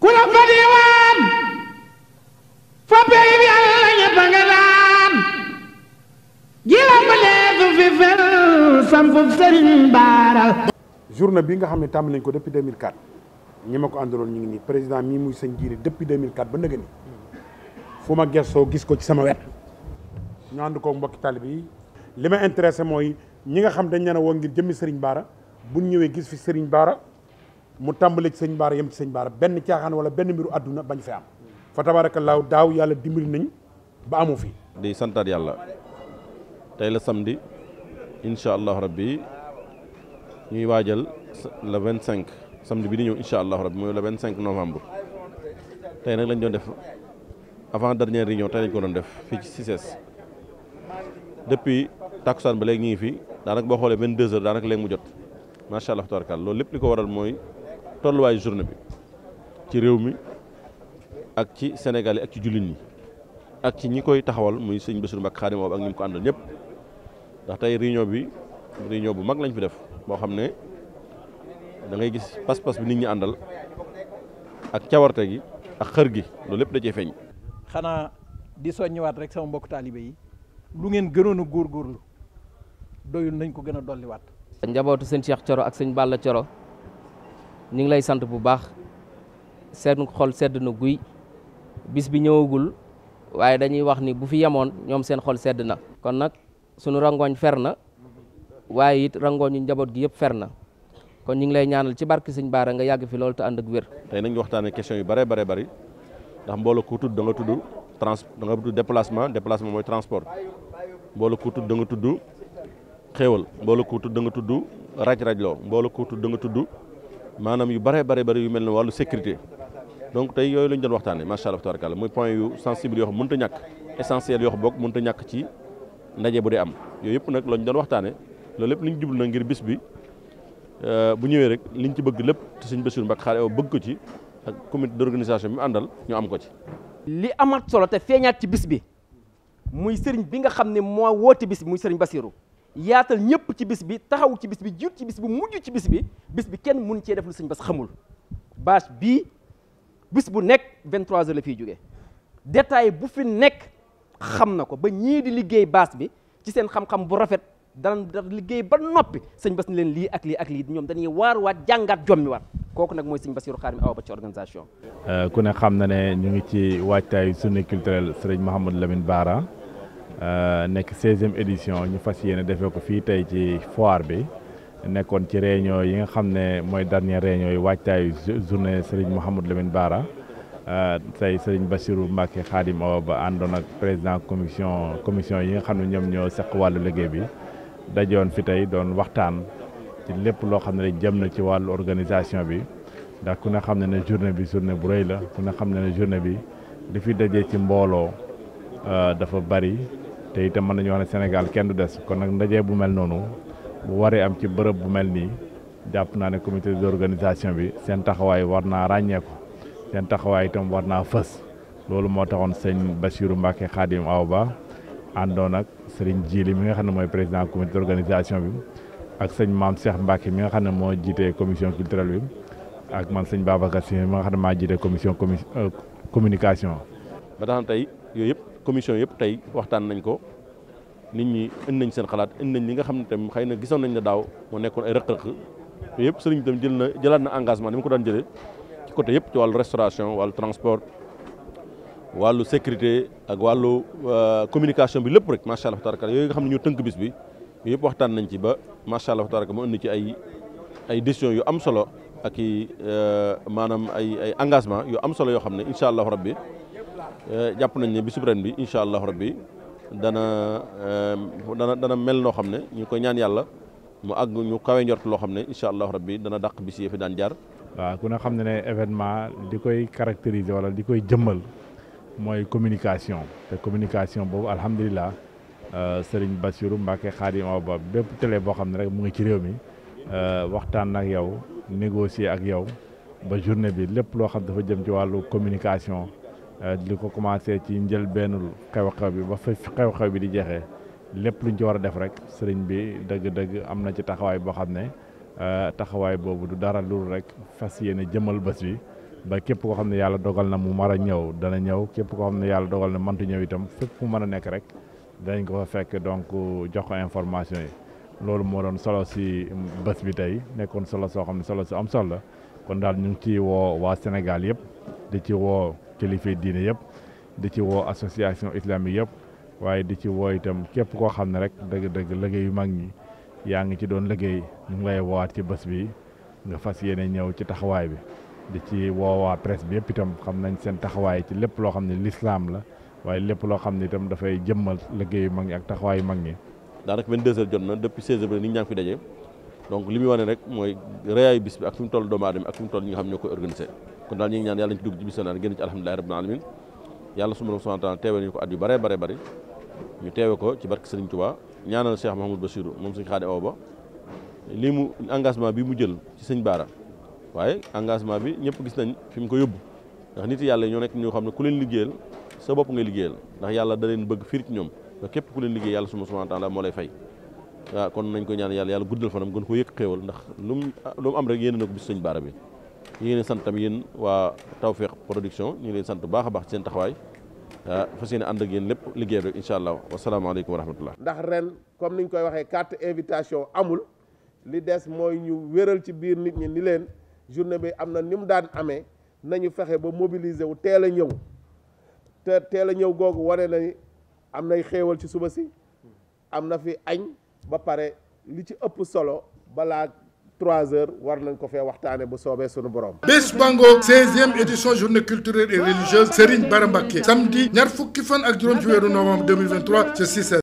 ku la fa diwaan fa pey bi Yàlla ñëpp nga daan gilam ba leesu fi fel sampu Sëriñ Baara. journée bi nga xam ne tàmm nañ ko depuis 2004 ñi ma ko àndaloon ñu ngi nii président mii muy sëñ Jiiri depuis 2004 ba nëgë ni fu ma gëstoo gis ko ci sama wet ñu ànd ko mbokki taalibe yi li ma intéressé mooy ñi nga xam dañ leen a woo ngir jëmmi Sëriñ Baara buñ ñëwee gis fi Sëriñ Baara mu tàmbale ci Sëriñ Baara yem ci Sëriñ Baara benn caaxaan wala benn mbiru àdduna bañ fi am fa tabaarakallaahu daaw yàlla dimbali nañ ba amu fi. di santaat yàlla tey la samedi incha allah rabbi ñuy waajal le 25 samedi bi di ñëw incha allah rabbi mooy le 25 novembre tey nag lañ doon def avant dernière réunion tey lañ ko doon def fii ci CICES depuis takkusaan ba léegi ñu ngi fi daanaka boo xoolee 22 heures daanaka léegi mu jot macha allah tabaarkalla loolu lépp li ko waral mooy tolluwaayu journée bi ci réew mi ak ci Sénégal yi ak ci jullit ñi ak ci ñi koy taxawal muy sëñ Bassirou Mbacké Khadim Awa ak ñi mu ko àndal ñëpp ndax tey réunion bu mag lañ fi def boo xam ne da ngay gis pas-pas bi nit ñi àndal ak cawarte gi ak xër gi loolu lépp da cee feeñ. xanaa di soññiwaat rek sama mbokk taalibe yi lu ngeen gënoon a góorgóorlu doyul nañ ko gën a dolliwaat. njabootu sëñ Cheikh Thioro ak sëñ Balla Thioro ñu ngi lay sant bu baax seen xol sedd na guy bis bi ñëwagul waaye dañuy wax ni bu fi yemoon ñoom seen xol sedd na. kon nag sunu rangooñ fer na waaye it rangooñu njaboot gi yëpp fer na kon ñu ngi lay ñaanal ci barke sëñ Baara nga yàgg fi loolu te ànd ak wér. tey nañ waxtaanee question yu bare bari ndax mbooloo ku tudd da nga tudd déplacement mooy transport mbooloo ku tudd da nga tudd xéewal mbooloo ku tudd da nga tudd raj-rajloo mbooloo ku tudd da nga tudd maanaam yu bare bari yu mel ne wàllu sécurité donc tey yooyu lañ doon waxtaanee macha allah tabaarkalla muy point yu sensible yoo xam mënut a ñàkk essentiel yoo xam bokk mënut a ñàkk ci ndaje bu dee am yooyu yëpp nag lañ doon waxtaanee loolu lépp li ñu jublu na ngir bis bi bu ñëwee rek liñ ci bëgg lépp te sëñ Bassirou Mbacké Khadim Awa bëgg ko ci ak comité d'organisation bi mu àndal ñu am ko ci. li amat solo te feeñaat ci bis bi muy sëriñ bi nga xam ne moo woote bis bi muy sëriñ Bassirou yaatal ñëpp ci bis bi taxaw ci bis bi jiit ci bis bi mujj ci bis bi kenn mënu cee def lu sëñ Bass xamul bâche bii bis bu nekk 23h la fiy jógee détail bu fi nekk xam na ko ba ñii di liggéey bâche bi ci seen xam-xam bu rafet dana liggéey ba noppi sëñ Bass ni leen lii ak lii ñoom dañuy waat jàngaat jommi waat kooku nag mooy sëñ Bassirou Khadim Awa ba ci organisation. ku ne xam na ne ñu ngi ci waajtaayu journée culturelle Serigne Mouhamadou Lamine Bara nekk 16e édition ñu fas yéene defee ko fii tey ci foire bi nekkoon ci réunion yi nga xam ne mooy dernière réunion yi waajtaayu journée Serigne Mouhamadou Lamine Bara tey Serigne Bassirou Mbacké Khadim Awa ba àndoon ak président commission yi nga xam ne ñoom ñoo seq wàllu liggéey bi dajoon fi tey doon waxtaan ci lépp loo xam ne rek jëm na ci wàllu organisation bi ndax ku ne xam ne ne journée bi journée bu rëy la ku ne xam ne ne journée bi li fi dajee ci mbooloo dafa bari te itam mën nañu wax ne Sénégal kenn du des kon nag ndaje bu mel noonu bu waree am ci bërëb bu mel nii jàpp naa ne comité d'organisation bi seen taxawaay war naa ràññeeku seen taxawaay itam war naa fës loolu moo taxoon sëñ Bassirou Mbacké Khadim Awa ba àndoon ak Serigne Djili mi nga xam ne mooy président comité d'organisation bi ak sëñ Maam Cheikh Mbacké mi nga xam ne moo jiite commission culturelle bi ak man sëñ Babacar Sy mi nga xam ne maa jiite commission communication. ba tax na tey yooyu yëpp commission yëpp tey waxtaan nañ ko nit ñi indi nañ seen xalaat indi nañ li nga xam ne tam xëy na gisoon nañ ne daaw moo nekkoon ay rëq-rëq yooyu yëpp sëriñ tam jëlaat na engagement ni mu ko daan jëlee ci côté yëpp ci wàllu restauration wàllu transport wàllu sécurité ak wàllu communication bi lépp rek macha allah tabaraka yooyu nga xam ne ñoo tënk bis bi yooyu yëpp waxtaan nañ ci ba macha allah tabaraka mu indi ci ay décisions yu am solo ak i maanaam ay engagement yu am solo yoo xam ne incha allah rabbi jàpp nañ ne bisub ren bi incha allah rabbi dana mel noo xam ne ñu koy ñaan yàlla mu àgg ñu kawe njort loo xam ne incha allah rabbi dana dàq bis yi fi daan jaar. waaw ku ne xam ne ne événement di koy caractériser wala di koy jëmmal mooy communication te communication boobu alhamdulilah Serigne Bassirou Mbacké Khadim Awa ba bépp télé boo xam ne rek mu ngi ci réew mi waxtaan ak yow négocier ak yow ba journée bi lépp loo xam dafa jëm ci wàllu communication li ko commencé ci njëlbeenul xew-xew bi ba fa xew-xew bi di jeexee lépp luñ ci war a def rek sëriñ bi dëgg-dëgg am na ci taxawaay boo xam ne taxawaay boobu du dara lu rek fas yéene jëmal bés bi ba képp koo xam ne yàlla dogal na mu mar a ñëw dana ñëw képp koo xam ne yàlla dogal na mëntu ñëw itam fépp fu mën a nekk rek danañ ko fa fekk donc jox ko information yi loolu moo doon solo si bés bi tey nekkoon solo soo xam ne solo si am solo la kon daal ñu ngi ci woo waa Sénégal yëpp di ci woo kilifa diine yëpp di ci woo association islamique yëpp waaye di ci woo itam képp koo xam ne rek dëgg-dëgg liggéey yu mag ñi yaa ngi ci doon liggéey ñu ngi lay woowaat ci bés bi nga fas yéene ñëw ci taxawaay bi di ci woo waa presse bi yëpp itam xam nañ seen taxawaay ci lépp loo xam ne lislaam la waaye lépp loo xam ne itam dafay jëmmal liggéey yu mag ñi ak taxawaay yu mag ñi. daanaka 22h jot na depuis 16h ba nit ñaa ngi fi daje donc li muy wane rek mooy rëyaayu bis bi ak fi mu toll doomu aadama ak fi mu toll ñi nga xam ñoo koy organisé kon daal ñu ngi ñaan yàlla ñu ci dugg ci bisimilah génn ci alhamdulilahi rabbil alamin yàlla subhanahu wa ta'ala teewee ñu ko at yu bare ñu teewe ko ci barke Serigne Touba ñaanal Cheikh Mouhamadou Bachirou moom Serigne Khadim Awa Ba lii mu engagement bi mu jël ci Serigne Bara waaye engagement bi ñëpp gis nañ fi mu ko yóbbu ndax nit yàlla ñoo nekk ñoo xam ne ku leen liggéeyal sa bopp ngay liggéeyal ndax yàlla da leen bëgg fiir ci ñoom ndax képp ku leen liggéey yàlla subhanahu wa ta'ala moo lay fay waaw kon nañ ko ñaan yàlla guddal fanam gën ko yëkk xéewal ndax lu mu am rek yéene na ko bis Serigne Bara bi ñu ngi leen sant tam yéen waa Tawfekh Production ñu ngi leen sant bu baax a baax ci seen taxawaay fas yéene ànd ak yéen lépp liggéey rek incha allah wasalaamaaleykum wa rahmatullah. ndax ren comme niñ koy waxee carte invitation amul li des mooy ñu wéral ci biir nit ñi ni leen journée bi am na ni mu daan amee nañu fexe ba mobiliser wu teel a ñëw te teel a ñëw googu wane na ni am nay xéewal ci suba si am na fi añ ba pare li ci ëpp solo balaa 3 heures war nañ ko fee waxtaane bu soobee sunu borom. bés bango 16e édition journée culturelle et religieuse Serigne Bara Mbacké samedi ñaar fukki fan ak juróom ci weeru novembre 2023 ci 6h.